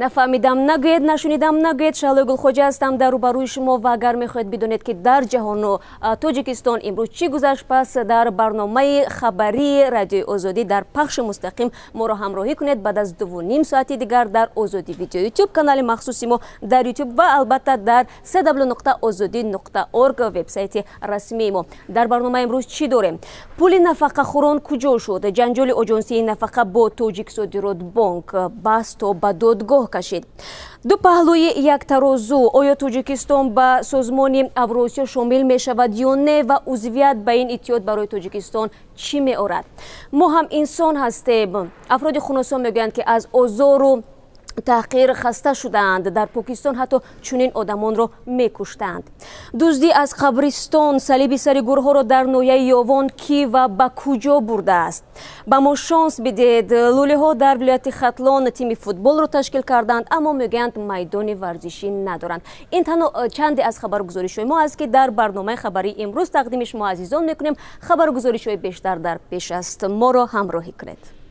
Нафаҳмидам нагӯед, нашунидам нагӯед. Шаҳлои Гулхоҷа ҳастам дар рӯбарӯи шумо ва агар мехоҳед бидонед, ки дар ҷаҳону Тоҷикистон имрӯз чӣ гузашт, пас дар барномаи хабарии Радиои Озодӣ дар пахши мустақим моро ҳамроҳӣ кунед. Баъд аз 2:30 соати дигар дар Озодӣ Видео, Ютуб канали махсуси мо дар Ютуб ва албатта дар cw.ozodi.org, вебсайти расмии мо. Дар барномаи имрӯз чӣ дорем? Пули нафақахӯрон куҷо шуд? Ҷанҷоли Оҷонсии нафақа бо Тоҷиксодиротбонк баҳс то ба додгоҳ кашид. Ду паҳлӯи як тарозу: оё Тоҷикистон ба Созмони Авросиё шомил мешавад ё не ва узвият ба ин иттиҳод барои Тоҷикистон чӣ меорад? Мо ҳам инсон ҳастем. Афроди хуносон мегӯянд, ки аз озору таҳқир хаста шудаанд. Дар Покистон ҳатто чунин одамонро мекуштанд. Дуздӣ аз қабристон: салиби сари гурҳоро дар ноҳияи Ёвон кӣ ва ба куҷо бурдааст? Ба мо шонс бидиҳед: лӯлиҳо дар вилояти Хатлон тими футболро ташкил карданд, аммо мегӯянд, майдони варзишӣ надоранд. Ин танҳо чанде аз хабаргузоришҳои мо аст, ки дар барномаи хабарии имрӯз тақдими шумо азизон мекунем. Хабаргузоришҳои бештар дар пеш аст, моро ҳамроҳӣ кунед.